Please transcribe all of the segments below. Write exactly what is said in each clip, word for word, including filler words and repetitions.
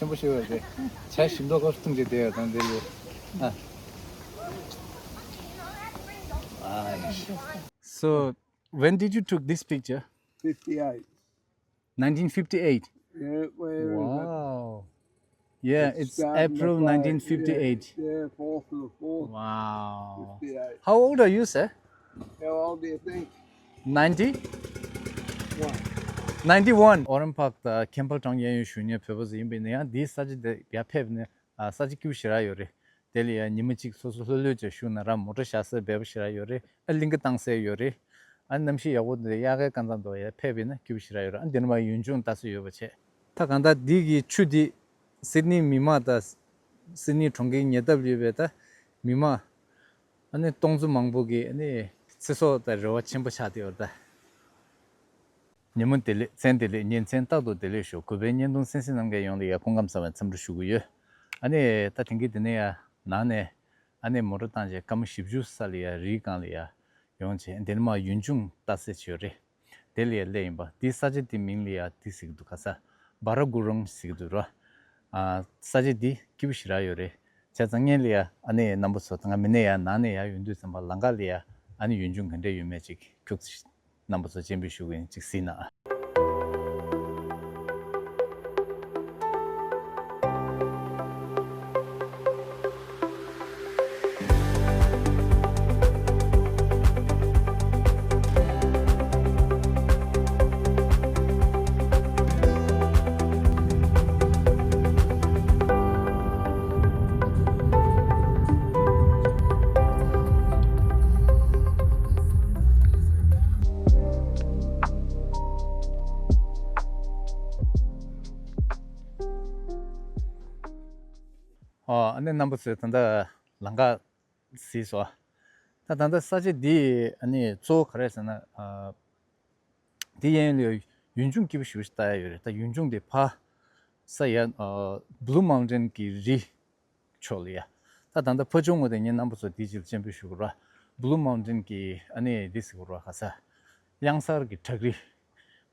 ཆེན་པོ་ཞིག་རེད། བྱ་ཞིམ་མདོག་ཁ་བཏུང་བྱས་བསྡད་ཡོད་དང་དེ་ལས། ཨ། ཨ། So, when did you took this picture? Fifty-eight. Nineteen fifty-eight. Yeah, where is that? Wow. Yeah, it's April nineteen fifty-eight. Yeah, fourth of the fourth. Wow. Fifty-eight. How old are you, sir? How old do you think? Ninety? One. Ninety-one. Oran Park དང་ཁེམ་ཕལ་ཊའུན་གཡས་གཡོན་བཞུགས་མཁན་བོད་པ་ཚོ་ཡིན་པ་ཡིན་ན་ཡང་འདིའི་ས་ཆ་འདི་ཡར་ཕེབས་ནས་ཨ་ས་ཆ་སྐྱིད་པོ་ཞེ་དྲག་ཡོད་རེད། དེ་ལ་ཡང་ཉི་མ་གཅིག་སོ་སོ་ལྷོད་ལྷོད་བྱས་བཞུགས་ན་ར་མོ་ཊ་བཞག་ས་འབེལ་པོ་ཞེ་དྲག་ཡོད་རེད། ཨ་གླིང་ག་བཏང་ས་ཡོད་རེད། ཨ་གནམ་གཤིས་ཡག་པོ་འདི་དབྱར་ཁའི་སྐབས་མཚམས་དུ་ཡར་ཕེབས་པ་ཡིན་ན་སྐྱིད་པོ་ཞེ་དྲག་ཡོད་རེད། ཨ་འདི་ནས་མར་ཡུལ་ལྗོངས་ལྟ་ས་ཡོད་པ་བྱས། ད་གང་ལྟར་འདི་གི་ཆུ་འདི་སིད་ནི་མི་མང་དང་སིད་ནི་གྲོང་ཁྱེར་ཉེ་འདབས་ཡོད་པའི་ད་མི་མང་ཨ་ནི་སྟོང་ཚོ་མང་པོ་གི་ཨ་ནི་ཚེ་སྲོག་དང་རེ་བ་ཆེན་པོ་ཆགས་བསྡད་ཡོད་རེད་ད། ཉིན་མོ་བདེ་ལེགས། མཚན་བདེ་ལེགས། ཉིན་མཚན་རྟག་ཏུ་བདེ་ལེགས་ཤོག་གུས་པས་བརྙན་ཐུང་གསན་གཟིགས་གནང་མཁན་ཡོངས་ལ་ཡང་སྐུ་ཁམས་བཟང་བའི་འཚམས་འདྲི་ཞུ་གི་ཡོད། ཨ་ནི་ད་དེང་གི་འདི་ནས་ཡ་ནང་ནས་ཨ་ནི་མོ་ཊ་བཏང་བྱས་སྐར་མ་བཞི་བཅུ་ས་ལ་ཡ་རིའི་སྒང་ལ་ཡ་ཡོང་བྱས་འདི་ནས་མར་ཡུལ་ལྗོངས་ལྟ་སའི་ཆེད་རེད། དེ་ལ་ཡ་སླེབས་ཡིན་པ། འདི་ས་ཆ་འདི་མིང་ལ་ཡ་འདི་ཟེར་གི་འདུག་ག་ས་སྦ་ར་གུ་རོང་ཟེར་གི་འདུག་ར། ཨ་ས་ཆ་འདི་སྐྱིད་པོ་ཞེ་དྲག་ཡོད་རེད། བྱས་ཙང་སྔོན་ལ་ཡ་ཨ་ནི་རྣམ་པ་ཚོ་ད་ང་མི་ནས་ཡ་ནང་ནས་ཡ་ཡོང་དུས་ཙམ་པ་ལམ་ཁ་ལ་ཡ་ཨ་ནི་ཡུལ་ལྗོངས་ག་འདྲས་ཡོད་མེད་ཅིག་ཁྱུག་ཙམ་རྣམ་པ་ཚོ་སྤྱན་འབུལ་ཞུ་གི་ཡིན། ཅིག་གཟིགས་ན། ཨོ། ཨ་ནི་རྣམ་པ་ཚོས་ད་ལྟ་ལམ་ཁ་གཟིགས་སོང་། ད་ད་ལྟ་ས་ཆ་འདི་ཨ་ནི་གཙོ་བོ་ག་རེ་ཟེར་ན། ཨ། འདི་གཡས་གཡོན་ལ་ཡུལ་ལྗོངས་སྐྱིད་པོ་ཞེ་པོ་ཞིག་ལྟ་ཡ་ཡོད་རེད། ད་ཡུལ་ལྗོངས་འདི་ཕར་ས་ཡ། ཨ། Blue Mountain གི་རི་ཕྱོགས་ལ་ཡ། ད་ད་ལྟ་ཕར་ཕྱོགས་ངོས་དེ་ངས་རྣམ་པ་ཚོ་འདི་ཅིག་སྤྱན་འབུལ་ཞུ་དགོས་ར། Blue Mountain གི་ཨ་ནི་འདི་ཟེར་དགོས་ར་ག་ས། གཡང་གཟར་གྱི་བྲག་རི།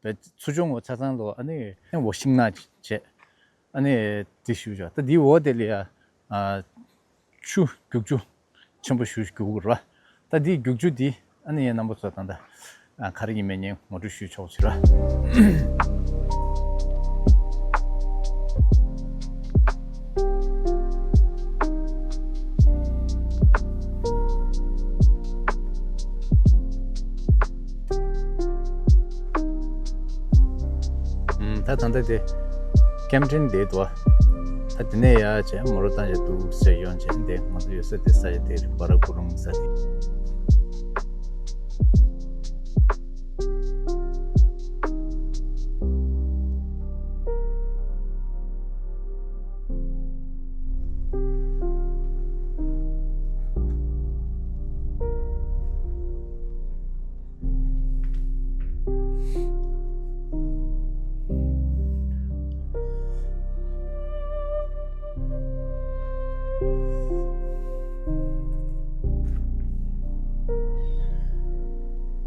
བས་ཚུར་ཕྱོགས་ངོས་ཆ་ཚང་ལོ་ཨ་ནི་འོ་ཤིང་ནགས་བྱས། ཨ་ནི་འདི་ཞུ་བྱ། ད་འདི་འོག་དེ་ལ་ཡ། ཨ། ཆུ་རྒྱུག་ཆུ་ཆེན་པོ་ཞིག་རྒྱུག་གི་རེད་བ། ད་འདི་རྒྱུག་ཆུ་འདི་ཨ་ནི་ངས་རྣམ་པ་ཚོ་ད་ལྟ་ཨ་ག་རེ་ཡིན་མིན་ངོ་སྤྲོད་ཞུས་ཆོག་ཅིག་ར། ད་ད་ལྟ་དེ་ཀེམ་ཊོན་དེ་འདུག་ད་དེ་ནས་ཡར་བྱས་མོ་ཊ་བཏང་བྱས་འདུག་ཟེར་ཡོང་བྱས་འདི་ང་ཚོ་ཡོད་ས་དེ་ས་ཆ་དེ་རེད། སྦ་ར་གུ་རོང་ས་དེ།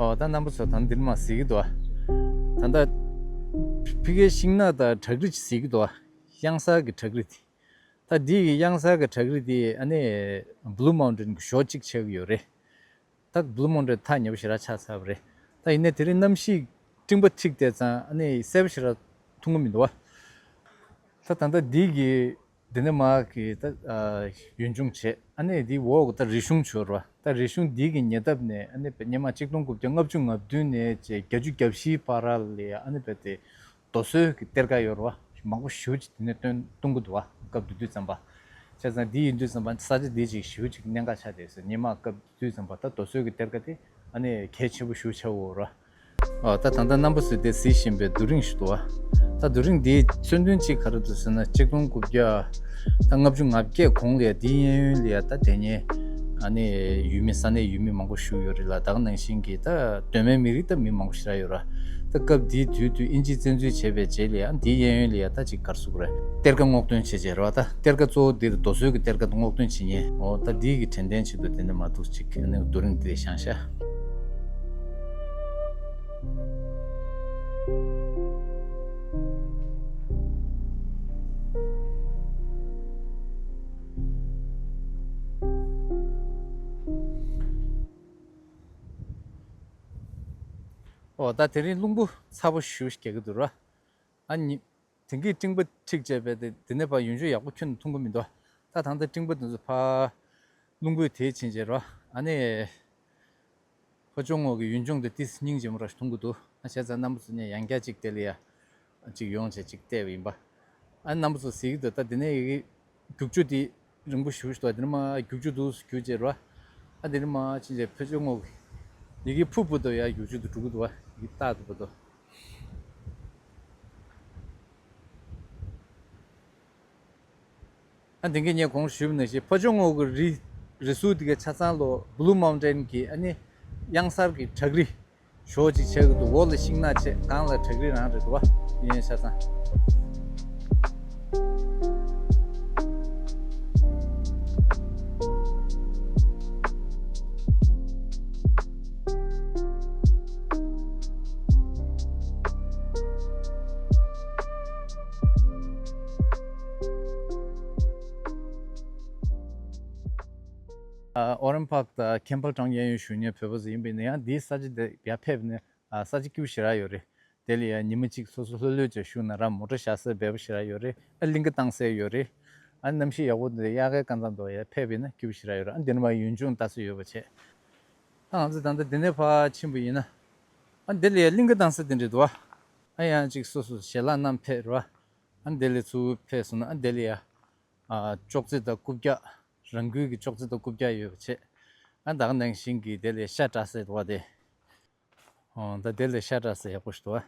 ཨོ། ད་རྣམ་པ་ཚོ་ད་འདིར་མར་གཟིགས་ཀྱི་འདུག་ད་ལྟ་ཕ་གིའི་ཤིང་ནགས་དང་བྲག་རི་ཅིག་གཟིགས་ཀྱི་འདུག་གཡང་གཟར་གྱི་བྲག་རི་དེ། ད་འདི་གི་གཡང་གཟར་གྱི་བྲག་རི་དེ་ཨ་ནི་Blue Mountain གྱི་གཞོགས་གཅིག་ཆགས་ཀྱི་ཡོད་རེད། ད་Blue Mountain ཐག་ཉེ་པོ་ཞེ་དྲག་ཆགས་ཚར་བ་རེད། ད་ཡིན་ནའི་དེ་རིང་གནམ་གཤིས་སྤྲིན་པ་འཁྲིགས་བསྡད་ཙང་ཨ་ནི་གསལ་པོ་ཞེ་དྲག་མཐོང་གི་མི་འདུག་བ། ད་ད་ལྟ་འདི་གི་འདི་ནས་མར་གི་ད་ཨ་ཡུལ་ལྗོངས་བྱས། ཨ་ནི་འདི་འོག་གི་ད་རི་གཞུང་བྱོས་ར། ད་རི་གཞུང་འདི་གི་ཉེ་འདབས་ནས་ཨ་ནི་སྔོན་མ་ཆིག་སྟོང་དགུ་བརྒྱ་ལྔ་བཅུ་ང་བདུན་ནས་བྱས་བརྒྱད་ཅུ་གྱ་བཞིའི་བར་ལ་ཨ་ནི་རྦད་དེ་རྡོ་སོལ་གྱི་གཏེར་ཁ་ཡོད་རེད་བ། མང་པོ་ཞེ་པོ་ཅིག་དེ་ནས་བཏོན་གཏོང་གི་འདུག་བ། སྐབས་དེ་དུས་ཙམ་པ། བྱས་ཙང་འདི་ཡིན་དུས་ཙམ་པ་ས་ཆ་འདི་ཅིག་ཞེ་པོ་ཅིག་གནད་འགག་ཆགས་བསྡད་ཟེར། སྔོན་མ་སྐབས་དེ་དུས་ཙམ་པ་ད་རྡོ་སོལ་གྱི་གཏེར་ཁ་དེ་ཨ་ནི་གལ་ཆེན་པོ་ཞེ་པོ་ཆགས་ཡོད་རེད་བ། ཨ། ད་ད་ལྟ་རྣམ་པ་ཚོས་དེ་གཟིགས་བཞིན་པའི་རྡོ་རིང་ཞིག་འདུག་བ། ད་རྡོ་རིང་འདིའི་མཚོན་དོན་གཅིག་ག་རེ་འདུག་ཟེར་ན། ཆིག་སྟོང་དགུ་བརྒྱ་ད་ལྔ་བཅུ་ང་བརྒྱད་གོང་ལ་ཡ་འདིའི་གཡས་གཡོན་ལ་ཡ་ད་དེ་སྔའི་ཨ་ནི་ཡུལ་མི་ས་གནས་ཡུལ་མི་མང་པོ་བཞུགས་ཡོད་རེད་ལ། ད་ག་ནང་བཞིན་གྱི་ད་གདོད་མའི་མི་རིགས་ད་མི་མང་པོ་ཞེ་དྲག་ཡོད་ར། ད་སྐབས་དེའི་དུས་དུས་དབྱིན་ཇིས་བཙན་འཛུལ་བྱས་པའི་རྗེས་ལ་ཡང་འདིའི་གཡས་གཡོན་ལ་ཡང་ད་ཅིག་ག་རེ་ཟེར་དགོས་རེད། གཏེར་ཁ་སྔོག་འདོན་བྱེད་བྱེད་རེད་བ། ད་གཏེར་ཁ་གཙོ་བོ་འདིར་རྡོ་སོལ་གྱི་གཏེར་ཁ་སྔོག་འདོན་བྱེད་མཁན། འོ་ད་འདི་གི་དྲན་རྟེན་ཆེད་དུ་དེ་འདྲ་མ་གཏོགས་ཅིག་ཨ་ནི་རྡོ་རིང་འདི་བཞེངས་ཤག་ཨོ་ད་དེ་རིང་རླུང་བུ་ཚ་པོ་ཞེ་པོ་ཞིག་རྒྱག་གི་འདུག་ར། ཨ་ནི། དེང་གི་སྤྲིན་པ་འཁྲིགས་བྱས་པས་དེ་དེ་ནས་ཕར་ཡུལ་ལྗོངས་ཡག་པོ་ཁྱོན་ནས་མཐོང་གི་མི་འདུག་ད་ད་ལྟ་སྤྲིན་པ་དེ་ཚོ་ཕར་རླུང་བུས་དེད་ཕྱིན་བྱས་ར། ཨ་ནི། ཕ་ཇོ་རྔོག་གི་ཡུལ་ལྗོངས་དེ་ཏིས་སྙིང་རྗེ་མོ་ར་ཞིག་མཐོང་གི་འདུག་ཨ་བྱས་ཙང་རྣམ་པ་ཚོ་ནས་ཡང་བསྐྱར་ཅིག་དེ་ལ་ཡ། ཅིག་ཡོང་བྱས་ཅིག་བལྟས་པ་ཡིན་པ། ཨ་རྣམ་པ་ཚོ་གཟིགས་ཀྱི་འདུག་ད་དེ་ནས་ཡི་གེ་རྒྱུག་ཆུ་དེ་རིང་པོ་ཞེ་པོ་ཞིག་འདུག་དེ་ནས་མར་རྒྱུག་ཆུ་འདུག་རྒྱུག་བྱས་ར། ཨ་དེ་ནས་མར་ཕྱིན་བྱས་ཕ་ཇོ་རྔོག་གི་ཡི་གེ་ཕུ་ཕུ་དུ་ཡ་རྒྱུག་ཆུ་དུ་འགྲོ་གི་འདུག་བ། ཡི་གེ་རྟག་ཏུ་བུ་དུ། ཨ་དེང་གི་ངས་གོང་ཞུས་པ་ནང་བཞིན་ཕ་ཇོ་རྔོག་གི་རི་རི་ཟུར་དེ་གའི་ཆ་ཚང་ལོ་Blue Mountain གི་ཨ་ནི་གཡང་གཟར་གི་བྲག་རི་ཞོ་ཅིག་ཆགས་ཀྱི་འདུག་འོག་ལ་ཤིང་ནགས་བྱས་སྒང་ལ་བྲག་རི་རང་རེད་འདུག་བ། ཡིན་ཆ་ཚང་། ཨོ་རན་པཱག་དང་ཁེམ་པལ་ཊའུན་གཡས་གཡོན་བཞུགས་མཁན་བོད་པ་ཚོ་ཡིན་པ་ཡིན་ན་ཡང་འདིའི་ས་ཆ་འདི་ཡར་ཕེབས་ནས་ཨ་ས་ཆ་སྐྱིད་པོ་ཞེ་དྲག་ཡོད་རེད། དེ་ལ་ཡང་ཉི་མ་གཅིག་སོ་སོ་ལྷོད་ལྷོད་བྱས་བཞུགས་ན་ར་མོ་ཊ་བཞག་ས་སྦས་པ་ཞེ་དྲག་ཡོད་རེད། ཨ་གླིང་ག་བཏང་ས་ཡོད་རེད། ཨ་གནམ་གཤིས་ཡག་པོ་འདུག་དབྱར་ཁའི་སྐབས་མཚམས་དུ་ཡར་ཕེབས་པ་ཡིན་ན་སྐྱིད་པོ་ཞེ་དྲག་ཡོད་རེད། ཨ་འདི་ནས་མར་ཡུལ་ལྗོངས་ལྟ་ས་ཡོད་པ་བྱས། ཨ་ང་ཚོ་ད་ལྟ་འདི་ནས་ཕར་ཕྱིན་པ་ཡིན་ན། ཨ་འདི་ལ་ཡང་གླིང་ག་བཏང་ས་དེ་འདྲ་འདུག་བ། ཨ་ཡང་ཅིག་སོ་སོ་ཞལ་ལག་བསྣམས་ཕེབས་རེད་བ། ཨ་འདི་ལ་ཚུར་ཕེབས་སོང་ན་ཨ་འདི་ལ་ཡ། ཨ་ཅོག་ཙེ་དང་རྐུབ་བཀྱག་རང་འགུལ་གྱི་ཅོག་ཙེ་དང་རྐུབ་བཀྱག་ཡོད་པ་བྱས། ཨ་ད་ག་ནང་བཞིན་གྱི་དེ་ལ་ཤ་བཀྲ་ས་འདུག་བ་དེ། ཨོ་ད་དེ་ལ་ཤ་བཀྲ་ས་ཡག་པོ་ཞིག་འདུག་བ།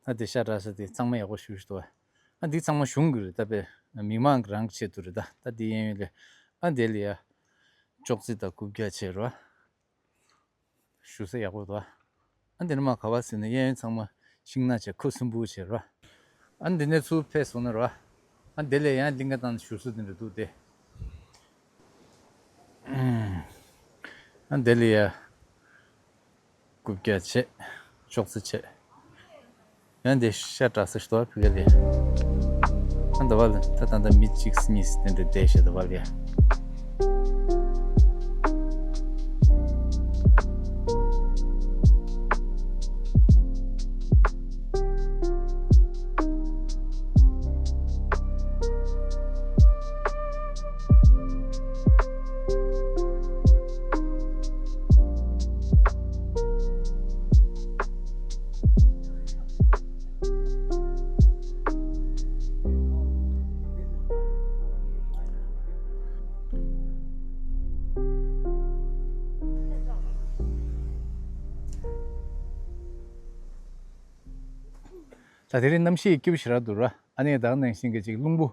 ཨ་དེ་ཤ་བཀྲ་ས་དེ་གཙང་མ་ཡག་པོ་ཞེ་པོ་ཞིག་འདུག་བ། ཨ་འདི་ཚང་མ་གཞུང་གི་རེད་ད་དཔེ། མི་མང་གི་རང་གི་ཆེད་དུ་རེད་ད། ད་འདི་གཡས་གཡོན་ལ། ཨ་འདི་ལ་ཡ། ཅོག་ཙེ་དང་རྐུབ་བཀྱག་བྱས་རེད་བ། བཞུགས་ས་ཡག་པོ་འདུག་ཨ་འདི་ནས་མར་ག་པར་ཟེར་ན་གཡས་གཡོན་ཚང་མ་ཤིང་ནགས་བྱས་ཁུ་སིམ་པོ་བྱས་རེད་བ། ཨ་འདི་ནས་ཚུར་ཕེབས་སོང་ན་རེད་བ། ཨ་འདི་ལ་ཡང་གླིང་ག་བཏང་བཞུགས་ས་འདི་འདྲ་འདུག་སྟེ། ཨ་འདི་ལ་ཡ། རྐུབ་བཀྱག་བྱས། ཅོག་ཙེ་བྱས། ཡང་འདི་ཤ་བཀྲ་ས་ཞིག་འདུག་བ་ཕ་གི་ལ། ཨ་འདི་བ་ལ་ད་ད་ལྟ་མི་གཅིག་གཉིས་དེ་འདྲ་བསྡད་བཞག་འདི་བ་ལ། ད་དེ་རིང་གནམ་གཤིས་སྐྱིད་པོ་ཞེ་དྲག་འདུག་ར། ཨ་ནི་ད་ག་ནང་བཞིན་གྱི་ཅིག་རླུང་བུ་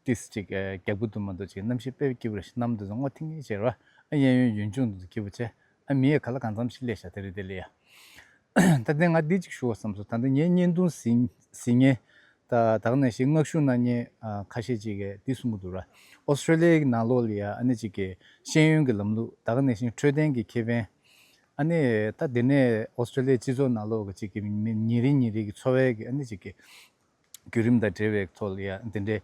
ཏིས་ཅིག་རྒྱག་པོ་འདུག་མ་གཏོགས་ཅིག་གནམ་གཤིས་དཔེ་སྐྱིད་པོ་རེད། གནམ་དུས་སུ་སྔོ་ཐིང་ངེ་བྱས་ར། ཨ་གཡས་གཡོན་ཡུལ་ལྗོངས་འདི་ཚོ་སྐྱིད་པོ་བྱས། ཨ་མི་ཡི་ག་ལ་གང་འཚམ་ཞིག་སླེབས་ཤག་དེ་རིང་དེ་ལ་ཡ། ད་ལྟ་ང་འདི་ཅིག་ཞུ་བ་བསམ་སོང་། ད་ལྟ་ངའི་བརྙན་ཐུང་གཟིགས་གཟིགས་མཁན། ད་ད་ག་ནང་བཞིན་མངགས་ཞུ་གནང་མཁན་ཨ་ཁ་ཤས་ཅིག་གིས་འདི་གསུང་གི་འདུག་ར། ཨོ་སི་ཀྲོ་ལི་ཡའི་ནང་ལོགས་ལ་ཡ་ཨ་ནི་ཅིག་གི་ཤེས་ཡོན་གྱི་ལམ་ལུགས། ད་ག་ནང་བཞིན་འཕྲོད་བསྟེན་གྱི་ཁེ་ཕན། ཨ་ནི་ད་དེ་ནས་ཨོ་སི་ཀྲོ་ལི་ཡའི་སྤྱི་ཚོགས་ནང་ལོགས་ཀྱི་ཅིག་གི་མི་ཉིན་རེ་ཉིན་རེ་གི་འཚོ་བའི་གི་ཨ་ནི་ཅིག་གི་བརྒྱུད་རིམ་དང་འབྲེལ་བའི་ཐོག་ལ་ཡ་འདི་འདྲའི་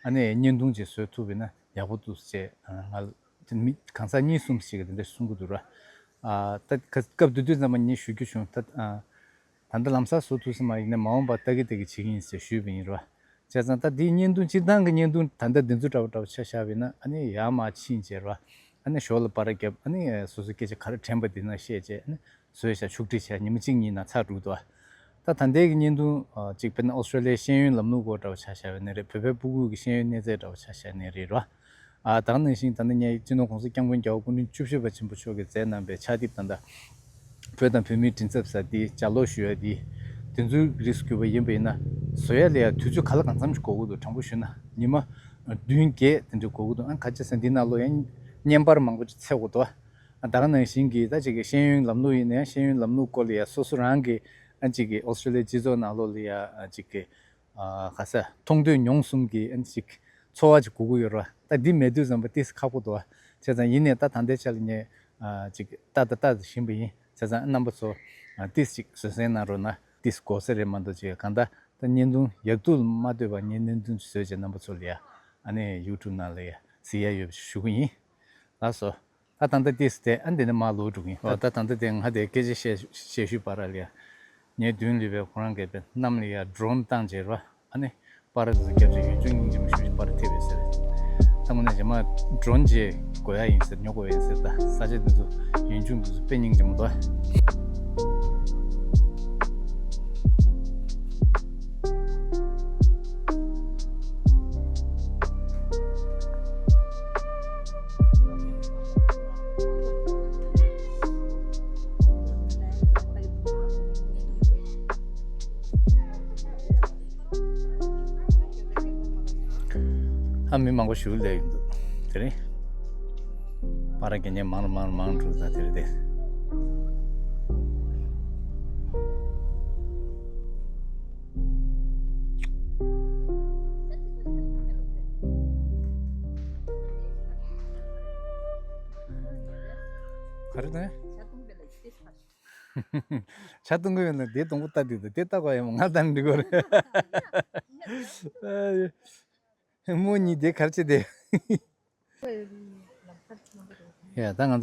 ཨ་ནི་བརྙན་ཐུང་ཅིག་བཟོ་ཐུབ་པ་ཡིན་ན་ཡག་པོ་འདུག་ཅེས་ང་ལ་མི་གང་ཟག་གཉིས་གསུམ་ཞིག་གིས་འདི་འདྲ་གསུང་གི་འདུག་ར། ཨ་ད་སྐབས་དེ་དུས་ཙམ་པ་ངས་ཞུ་རྒྱུ་བྱུང་། ད་ཨ་ད་ལྟ་ལམ་སང་བཟོ་ཐུབ་ས་མ་ཡིན་ན་མ་འོངས་པར་ལྟ་གི་ལྟ་གི་བྱེད་ཀྱི་ཡིན་ཟེར་ཞུས་པ་ཡིན་ར། བྱས་ཙང་ད་འདིའི་བརྙན་ཐུང་སྤྱིར་བཏང་གི་བརྙན་ཐུང་ད་ལྟ་འདི་ཚོ་འདྲ་བོ་འདྲ་བོ་ཆ་བཞག་པ་ཡིན་ན་ཨ་ནི་ཡར་མར་ཕྱིན་བྱས་ར། ཨ་ནི་ཞོར་ལ་པར་བརྒྱབ། ཨ་ནི་སོ་སོ་སྐད་ཆ་ག་རེ་དྲན་པ་འདི་ན་བཤད་བྱས་ཨ་ནི་བཟོས་བཞག་ཆུག་སྒྲིལ་བྱས་ཉི་མ་གཅིག་གཉིས་ནང་ཚར་འགྲོ་གི་འདུག་ད་ད་ལྟའི་གི་བརྙན་ཐུང་ཨ་གཅིག་དཔེར་ན་ཨོ་སི་ཀྲོ་ལི་ཡའི་ཤེས་ཡོན་ལམ་ལུགས་སྐོར་འདྲ་བོ་ཆ་བཞག་པ་ཡིན་ན་རེད། བོད་པའི་སྤུ་གུ་གི་ཤེས་ཡོན་གནས་ཚད་འདྲ་བོ་ཆ་བཞག་ནའི་རེད་ར། ཨ་ད་ག་ནང་བཞིན་ད་ནི་ངས་སྤྱི་ནོར་༸གོང་ས་༸སྐྱབས་མགོན་རྒྱལ་བ་སྐུ་ཕྲེང་བཅུ་བཞི་པ་ཆེན་པོ་མཆོག་གིས་མཛད་གནང་པའི་ཕྱག་དེབ་ད་ལྟ་བོད་དང་བོད་མིའི་མགྲིན་ཚབ་ཟེར་དེ་ལྗགས་ཀློག་ཞུ་ཡ་དེ་དེ་ཚོའི་རིགས་སུ་གྱུར་པ་ཡིན་པ་ཡིན་ན་བཟོ་ཡ་ལ་ཡ་དུས་ཚོད་ག་ལ་གང་འཚམ་ཞིག་འགོར་གྱི་འདུག་དྲང་པོ་ཞུས་ན་ཉི་མ་བདུན་བརྒྱད་དེ་འདྲ་འགོར་གྱི་འདུག་ཨ་ག་ཅི་ཟེར་ན་འདི་ནང་ལོགས་ཡང་བརྙན་པར་མང་པོ་ཅིག་འཚོལ་དགོས་འདུག་ཨ་ད་ག་ནང་བཞིན་གྱི་ད་ཅིག་གི་ཤེས་ཡོན་ལམ་ལུགས་ཡིན་ན་ཡང་ཤེས་ཡོན་ལམ་ལུགས་སྐོར་ལ་ཡ་སོ་སོ་རང་གི་ཨ་ཅིག་གི་ཨོ་སི་ཀྲོ་ལི་ཡའི་སྤྱི་ཚོགས་ནང་ལོགས་ལ་ཡ་ཨ་ཅིག་གི་ཨ་ག་ས་མཐོང་ཐོས་མྱོང་གསུམ་གྱི་ཨ་ནི་ཅིག་འཚོ་བ་ཅིག་དགོས་ཀྱི་ཡོད་རེད་བ། ད་འདི་མེད་དུས་ཙམ་པ་ཏིས་ཁག་པོ་འདུག་བ། བྱས་ཙང་ཡིན་ནའི་ད་ད་ལྟའི་ཆ་ལ་ངས་ཨ་ཅིག་ལྟ་ད་ལྟ་བཞིན་པ་ཡིན། བྱས་ཙང་རྣམ་པ་ཚོ་ཨ་ཏིས་ཅིག་བཟོད་བསྲན་གནང་རོགས་གནང་། ཏིས་དགོས་ས་རེད་མ་གཏོགས་ཅིག་གང་ལྟར་ད་བརྙན་ཐུང་ཡག་སྡུག་མ་ལྟོས་པར་ངས་བརྙན་ཐུང་ཅིག་བཟོས་བྱས་རྣམ་པ་ཚོ་ལ་ཡ་ཨ་ནི་ཡུ་ཊུབ་ནང་ལ་ཡ་གཟིགས་ཡ་ཡོད་པ་ཞུ་གི་ཡིན། ལགས་སོ། ད་ད་ལྟ་ཏིས་དེ་ཨ་འདི་ནས་མར་ལོག་འགྲོ་གི་ཡིན། ཨོ་ད་ད་ལྟ་དེ་ང་དེ་སྐད་ཆ་བཤད་བཤད་ཤུལ་བར་ལ་ཡ་ ངའི་མདུན་ལ་ཡོད་པའི་ཁོ་རང་གིས་པའི་གནམ་ལ་ཡར་ཌོ་རོན་བཏང་བྱས་ར། ཨ་ནི་པར་དེ་ཚོ་བརྒྱབ་བྱས་ཡུལ་ལྗོངས་སྙིང་རྗེ་མོ་ཞེ་པོ་ཞིག་པར་ཐེབས་ཡོད་ཟེར། ད་དངོས་གནས་རྗེས་མ་ཌོ་རོན་ཅིག་དགོས་ཡ་ཡིན་ཟེར། ཉོ་དགོས་ཡ་ཡིན་ཟེར། ད་ས་ཆ་འདི་ཚོ་ཡུལ་ལྗོངས་འདི་ཚོ་དཔེ་སྙིང་རྗེ་མོ་འདུག་ཨ། མི་མང་པོ་ཞིག་སླེབས་ཡོང་འདུག་དེ་རིང་པར་རྒྱག་མཁན་མང་རུ་མང་རུ་མང་རུ་འགྲོ་ད་དེ་རེད་དེ། ག་རེ་དང་། ཇ་བཏུང་གི་ཡོད་ན་དེ་དང་པོ་ལྟ་དུས་དང་དེ་ལྟ་དགོས་ཡ་མོ་ང་ལྟ་འདི་གོ་རེད། མོ་གཉིས་དེ་གར་ཆེ་དེ། ཡ་ད་ང་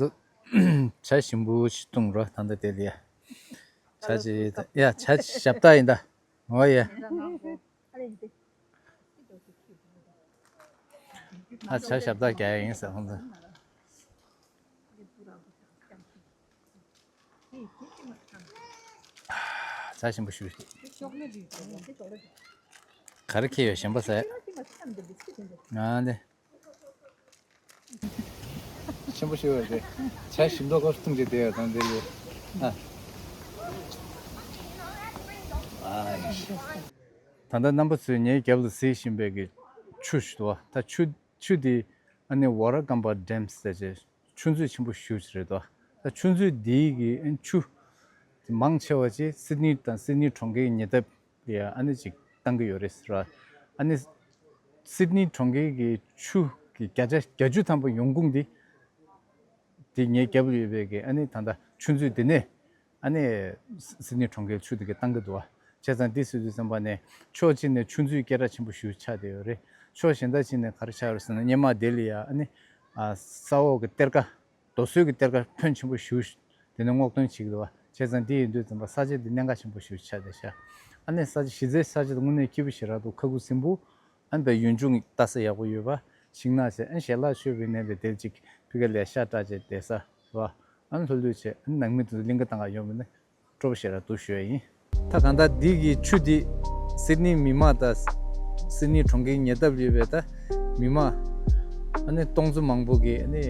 ཚོ་ཇ་ཞིམ་པོ་ཞིག་བཏུང་རོགས། ད་ལྟ་དེ་ལ་ཡ་ཇ་ཅི་ཡ་ཇ་ཞབས་བཏགས་ཡིན་ད། འོ་ཡ། ཨ་ཇ་ཞབས་བཏགས་རྒྱག་ཡ་ཡིན་ཟེར་ཁོང་ཚོ། ཇ་ཞིམ་པོ་ཞུ། ག་རེ་ཁྱེར་ཡོད་ཞིམ་པོ་ཟེར། ང་འདི། ཆེན་པོ་ཞིག་ཡོད་རེད། ཇ་ཞིམ་མདོག་ཁ་བཏུང་བྱས་བསྡད་ཡོད་དང་འདི་ལས། ཨ། ད་ལྟ་རྣམ་པ་ཚོས་ངའི་རྒྱབ་ལ་གཟིགས་བཞིན་པའི་གི་ཆུ་ཞིག་འདུག་བ། ད་ཆུ་ཆུ་འདི་ཨ་ནི་ཝོ་ར་ཀམ་པ་ཌེམ་ཟེར་བྱས་ཆུ་མཛོད་ཆེན་པོ་ཞིག་རེད་འདུག་ད་ཆུ་མཛོད་འདིའི་གི་ཨ་ནི་ཆུ་མང་ཆེ་བ་ཅིག་སིད་ནི་དང་སིད་ནི་གྲོང་ཁྱེར་ཉེ་འདབས་ལ་ཨ་ནི་ཅིག་བཏང་གི་ཡོད་རེད་ཟེར་བ། ཨ་ནི་སིད་ནི་གྲོང་ཁྱེར་གི་ཆུ་གི་བརྒྱ་ཆ་བརྒྱད་ཅུ་ཐམ་པ་ཡོང་ཁུངས་འདི་འདི་ངའི་རྒྱབ་ལ་ཡོད་པའི་གི་ཨ་ནི་ད་ལྟ་ཆུ་མཛོད་འདི་ནས་ཨ་ནི་སིད་ནི་གྲོང་ཁྱེར་ཆུ་འདི་གི་བཏང་གི་འདུག་བ། བྱས་ཙང་འདི་ཟེར་དུས་ཙམ་པ་ནས་ཕྱོགས་གཅིག་ནས་ཆུ་མཛོད་སྐད་གྲགས་ཆེན་པོ་ཞིག་ཆགས་བསྡད་ཡོད་རེད། ཕྱོགས་གཞན་དག་ཅིག་ནས་ག་རེ་ཆགས་ཡོད་རེད་ཟེར་ན་སྔོན་མ་དེ་ལ་ཡ་ཨ་ནི་ཨ་ས་འོག་གི་གཏེར་ཁ་རྡོ་སོལ་གྱི་གཏེར་ཁ་ཕོན་ཆེན་པོ་ཞིག་དེ་ནས་སྔོག་འདོན་བྱེད་ཀྱི་འདུག་བ། བྱས་ཙང་འདི་ཡིན་དུས་ཙམ་པ་ས་ཆ་འདི་གནད་འགག་ཆེན་པོ་ཞིག་ཆགས་བསྡད་ཤག་ཨ་ནི་ས་ཆ་གཞི་རྩའི་ས་ཆ་དེ་དངོས་གནས་སྐྱིད་པོ་ཞེ་དྲག་འདུག་ཁ་ཁུ་སིམ་པོ། ཨ་ནི་ཡུལ་ལྗོངས་ལྟ་ས་ཡག་པོ་ཡོད་པ། ཤིང་ནགས་བྱས་ཨ་ནི་ཞལ་ལག་མཆོད་པའི་གནས་ལ་དེར་ཅིག་ཕ་གི་ལ་ཤ་སྟག་བྱས་བསྡད་ས་རེད་བ། ཨ་ནི་ལྷོད་ལྷོད་བྱས་ཨ་ནི་ནང་མི་དེ་ཚོ་གླིང་ག་བཏང་ག་ཡོང་མིན་ན། སྤྲོ་པོ་ཞེ་དྲག་འདུག་ཞུ་ཡ་ཡིན། ད་གང་ལྟར་འདི་གི་ཆུ་འདི་སིད་ནི་མི་མང་དང་སིད་ནི་གྲོང་ཁྱེར་ཉེ་འདབས་ཡོད་པའི་ད་མི་མང་ཨ་ནི་སྟོང་ཚོ་མང་པོ་གི་ཨ་ནི་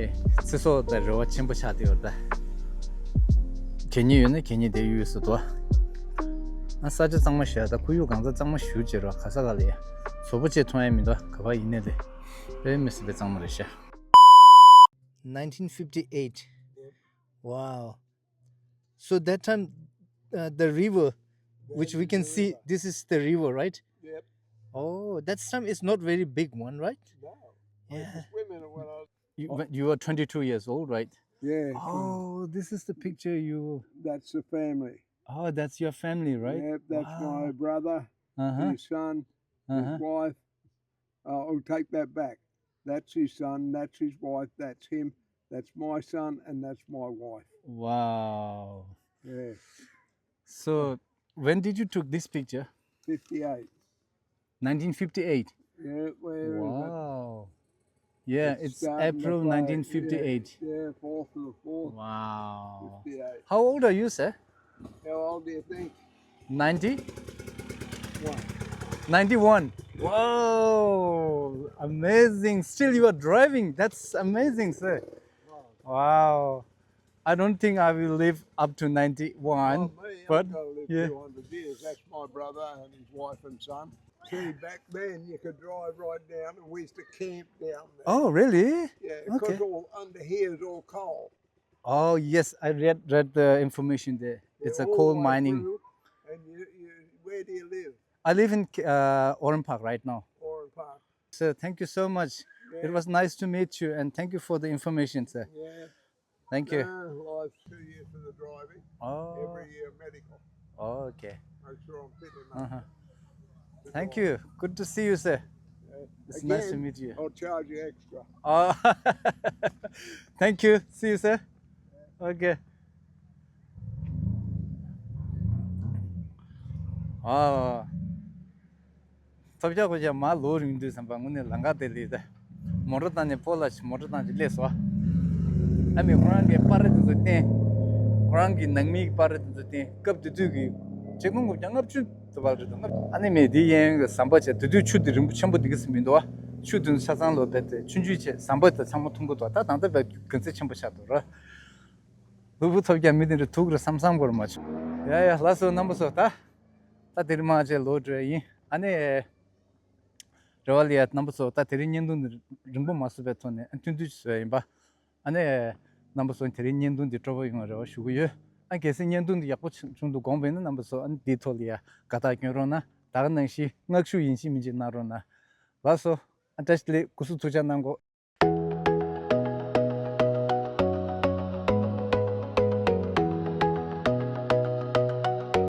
ཚེ་སྲོག་དང་རེ་བ་ཆེན་པོ་ཆགས་བསྡད་ཡོད་ད། གད་སྙིགས་ཡོད་ན་གད་སྙིགས་དེ་གཡུག་སུ་འདུག་ཨ་ས་ཆ་གཙང་མ་ཞིག་ད་ཁོར་ཡུག་གང་ཚ་གཙང་མ་ཞིག་བྱེད་རོགས། ག་ས་ག་ལ་ཡ་བཟོ་པོ་བྱེད་ཐུབ་ཡ་མི་འདུག་ག་པར་ཡིན་ནའི་དེ་དཔེ་མི་སྲིད་པའི་གཙང་མ་རེད་ཤག Nineteen fifty-eight. Wow. So that time, uh, the river, which we can see, this is the river, right? Yep. Oh, that time it's not very big one, right? No. I used to swim in it when I was. You, when you were twenty-two years old, right? Yeah. Oh, this is the picture you. That's the family. Oh, that's your family, right? Yep, that's my brother, uh-huh, his son, uh-huh, his wife. Uh, I'll take that back. That's his son, that's his wife, that's him, that's my son, and that's my wife. Wow. Yeah. So, when did you took this picture? Fifty-eight. Nineteen fifty-eight? Yeah, we're. Wow. Yeah, it's April nineteen fifty-eight. Yeah, fourth of the fourth. Wow. Fifty-eight. How old are you, sir? How old do you think? Ninety? One. Ninety-one. Wow, amazing. Still you are driving. That's amazing, sir. Wow. I don't think I will live up to ninety-one, but yeah. Two hundred years. That's my brother and his wife and son. See, back then you could drive right down, and we used to camp down there. Oh, really? Yeah, 'cause all under here is all coal. Oh, yes, I read, read the information there. It's a coal mining. And you, you, where do you live? I live in, uh, Oran Park right now. Oran Park. Sir, thank you so much. Yeah. It was nice to meet you, and thank you for the information, sir. Yeah. Thank you. No, well, it's two years for the driving. Oh. Every year medical. Oh, okay. Make sure I'm fit enough. Uh-huh. Thank you. Good to see you, sir. Yeah. It's nice to meet you. Again, I'll charge you extra. Oh. Thank you. See you, sir. Okay. ཨ། ཐོབ་རྒྱག་ཁོ་རྒྱག་མ་ལོ་རིང་དུས་ཙམ་པ་དངོས་གནས་ལམ་ཁ་དེ་ལས་ད། མོ་ཊ་བཏང་ནས་སྤོ་ལགས་ཤིག་མོ་ཊ་བཏང་ཅིག་སླེབས་སོ། ཨ་མས་ཁོ་རང་གི་པར་རིས་དེ་ཚོ་བསྟན། ཁོ་རང་གི་ནང་མིའི་པར་རིས་དེ་ཚོ་བསྟན། སྐབས་དེ་དུས་ཀྱི་ཆིག་སྟོང་དགུ་བརྒྱ་ལྔ་བཅུ་དུ་བར་རེད་འདུག་ཨ་ནི་མས་དེ་ཡན་གི་ཟམ་པ་བྱས། དེ་དུས་ཆུ་དེ་རིང་པོ་ཆེན་པོ་དེ་ག་ཙམ་མི་འདུག་བ། ཆུ་དེ་ཚོ་ཆ་ཚང་ལོ་བེད་དེ་ཆུང་ཆུང་བྱས་ཟམ་པ་དེ་ཚང་མ་མཐོང་གི་འདུག་ད་ད་ལྟ་བས་གུན་ཚད་ཆེན་པོ་ཆགས་འདུག་ར། ལུས་པོ་ཐོབ་རྒྱག་མི་དེ་འདྲ་ཐུག་རེ་བསམ་བསམ་གོ་ར་མ་བྱུང་། ཡ་ཡ་ལགས་སོ་རྣམ་པ་ཚོ། ད་ད་དེ་རིང་མ་བྱས་ལོ་འགྲོ་ཡ་ཡིན། ཨ་ནི། རེ་བ་ལ་ཡ་རྣམ་པ་ཚོ། ད་དེ་རིང་བརྙན་ཐུང་འདི་རིང་པོ་མ་བཟོས་པའི་ཐོག་ནས་ཐུང་ཐུང་ཅིག་བཟོས་ཡ་ཡིན་པ། ཨ་ནི། རྣམ་པ་ཚོ་དེ་རིང་བརྙན་ཐུང་འདི་སྤྲོ་པོ་ཡོང་བའི་རེ་བ་ཞུ་གི་ཡོད། ཨ་གལ་སྲིད་བརྙན་ཐུང་འདི་ཡག་པོ་བྱུང་འདུག་དགོངས་པ་ཡིན་ན་རྣམ་པ་ཚོ་ཨ་ནི་འདིའི་ཐོག་ལ་ཡ་དགའ་རྟགས་སྐྱོན་རོགས་གནང་། ད་ག་ནང་བཞིན་བསྔགས་ཞུ་ཡིན་གཅིག་མིན་གཅིག་གནང་རོགས་གནང་། ལགས་སོ། ཨ་བཀྲ་ཤིས་བདེ་ལེགས། སྐུ་གཟུགས་ཐུགས་ཅག་གནང་གོ།